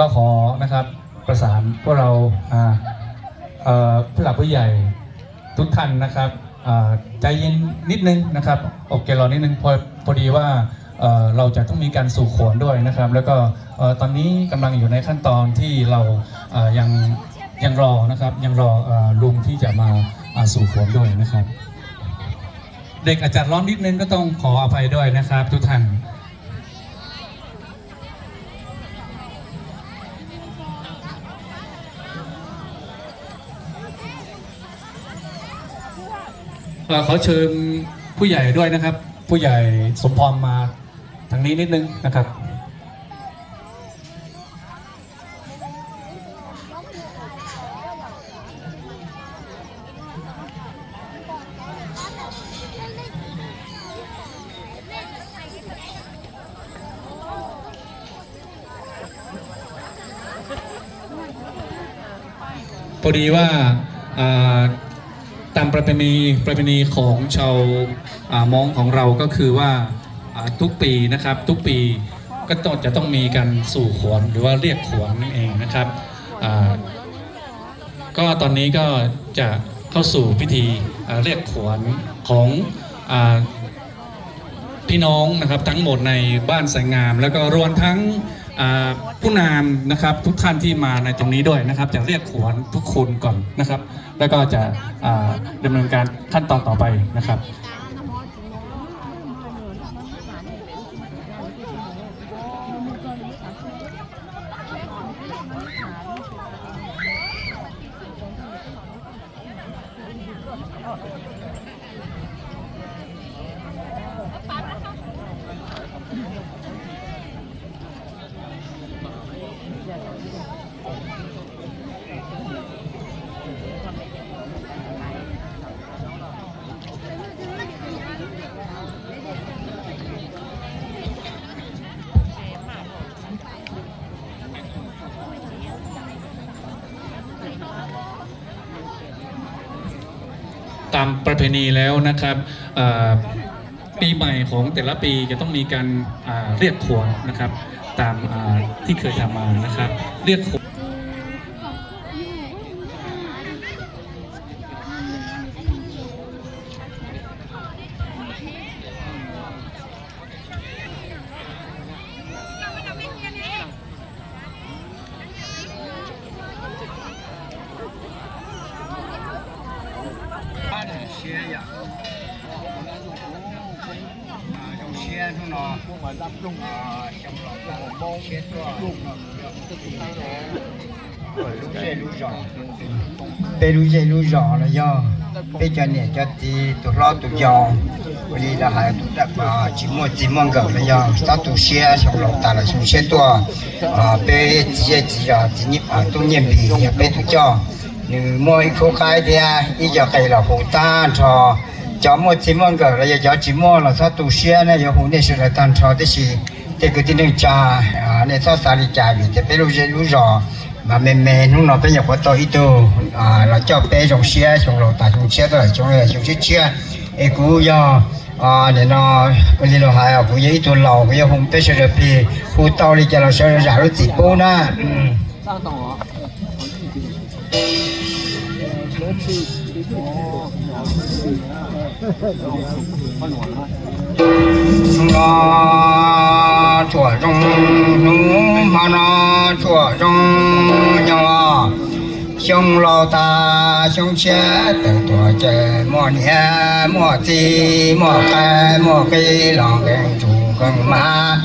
ก็ขอนะครับประสานพวกเราอ่าเอ่อผู้หลักผู้ใหญ่ทุกท่านนะครับอ่าใจเย็นนิดนึงนะครับอดใจรอนิดนึงพอพอดีว่าเอ่อเราจะต้องมีการสู่ขวัญด้วยนะครับแล้วก็เอ่อตอนนี้กำลังอยู่ในขั้นตอนที่เราเอ่อยังยังรอนะครับยังรอเอ่อลุงที่จะมาอ่าสู่ขวัญด้วยนะครับ เด็กอาจจะร้อนนิดนึงก็ต้องขออภัยด้วยนะครับทุกท่าน เอ่อขอเชิญผู้ใหญ่ด้วยนะครับ ผู้ใหญ่สมพรมาทางนี้นิดนึงนะครับ พอดีว่าอ่าตามประเพณีประเพณีของชาวอ่าม้งของเราก็คือว่าอ่าทุกปีนะครับทุกปีก็ต้องจะต้องมีการสู่ขวัญหรือว่าเรียกขวัญนั่นเองนะครับอ่าก็ตอนนี้ก็จะเข้าสู่พิธีอ่าเรียกขวัญของอ่า พี่น้องนะครับทั้งหมดในบ้านไซงาม แล้วก็รวมทั้งอ่าผู้นำนะครับทุกท่านที่มาในตรงนี้ด้วยนะครับ จะเรียกขวัญทุกคนก่อนนะครับ แล้วก็จะอ่าดำเนินการขั้นตอนต่อไปนะครับ ตามประเพณีแล้วนะครับเอ่อปีใหม่ของแต่ละปีจะต้องมีการอ่าเรียกขวัญนะครับตามอ่าที่เคยทำมานะครับเรียกขวัญ Zoo siab hnub no, xyoo laus tas siab tuaj, lub zej lub zos, peb lub zej lub zos los yog peb cov niam cov txiv tus hlob tus yau, ua li lawv hais tus dab tsis muaj txiv muaj nkawm los yog txhob tu siab, xyoo laus tas los xyoo tshiab tuaj. Peb txiv zej txiv zos txiv tub Nyiaj Npis yog peb tus coj, nws muaj ib khub qaib thiab ib co qe los hu tag nrho. Cov muaj txiv muaj nkawm los yog cov tsis muaj los txhob tu siab na, yuav hu nej sawv daws tag nrho tib si. Tej kwv tij neej tsa, nej txhob xav li cas vim tias peb lub zej lub zos mas me me, hnub no peb nyuam qhuav tau ib tug los coj peb zoo siab, xyoo laus tas xyoo tshiab tuaj, xyoo tshiab tshiab. Es kuv yog nim no ua li los hais, kuv yog ib tug laus, kuv yuav hu peb sawv daws plig, hu tau li cas los sawv daws zam lub txim pub na. Hnub no tsuam zoo, hnub hmo no tsuam zoo, nyob xyoo laus tas xyoo tshiab tawm tuaj ces muaj niam muaj txiv muaj qaib muaj qe los nkees tsuj nkees mas,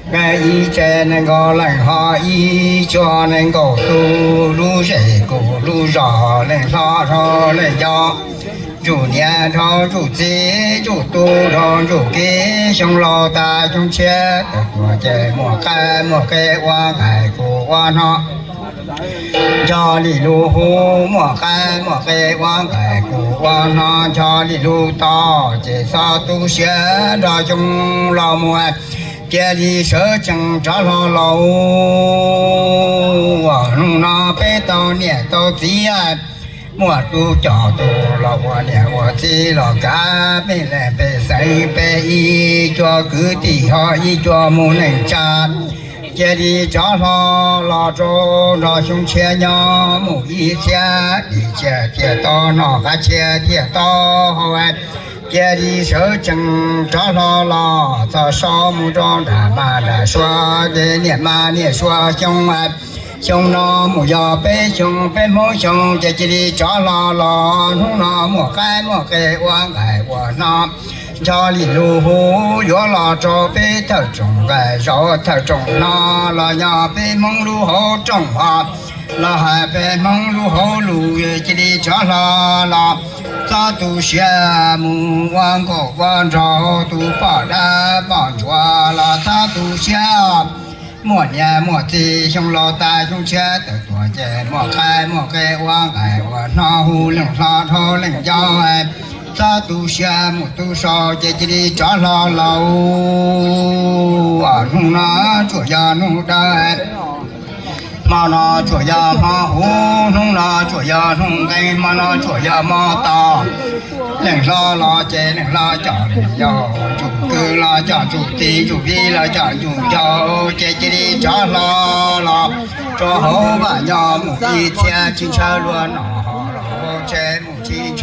nkees ib tsev nees nkaum leej ho ib tsuag nees nkaum tus, lub zej kuj lub zos leej hlob dhau leej yau, ntsuj niam dhau ntsuj txiv, ntsuj tub dhau ntsuj kiv, xyoo laus tas xyoo tshiab tawm tuaj ces muaj qaib muaj qe ua nqaij kuj ua hno. Nco li lus hu, muaj qaib muaj qe ua nqaij kuj ua hno, nco li lus tau ces txhob tu siab nrog xyoo laus mus, cia li sawv tsees rov hlo lauj. Hnub no peb tau niam tau txiv, muaj tus coj tus los ua niam ua txiv los kav peb leej peb xeem, peb ib co kwv tij ho ib co mus neej tsa, Cia li rov hlo los rau nrog xyoo tshiab nyob mus ib txhiab, ib txhiab thiaj tau noj qab, tshiab thiaj tau haus. Cia li sawv tsees rov hlo los txog saum mus rau nram mas nram suav, ces niaj mas niaj suav xyoo, xyoo no mus yog peb xyoo peb hmoob xyoo, ces cia li rov hlo los hnub no muaj qaib muaj qe ua nqaij ua hno. Nco li lus hu yuav los rau peb thawj tsoom nqaij zaum thawj tsoom hno, los yog peb hmoob lub hauv rooj hos, los hais peb hmoob lub hauv lus, cia li rov hlo los. Txhob tu siab mus ua nkauj ua nraug, tus poj dab poj ntsuam los txhob tu siab. Muaj niam muaj txiv xyoo laus tas xyoo tshiab tawm tuaj ces muaj qaib muaj qe ua nqaij ua hno, hu leej hlob dhau leej yau. Txhob tu siab mus tu sau, ces cia li rov hlo los. Hnub no tsuas yog hnub dawb, hmo no tsuas yog hmo huv, hnub no tsuas yog hnub nqeeb, hmo no tsuas yog hmo toj. Leej hlob los ces leej hlob coj leej yau, ntsuj kwv los coj ntsuj tij, ntsuj viv los coj ntsuj yau, ces cia li rov hlo los rau hauv vaj nyob mus ib txhiab, tsis ntshaw luag noj hauv tsev mus tsis ntshaw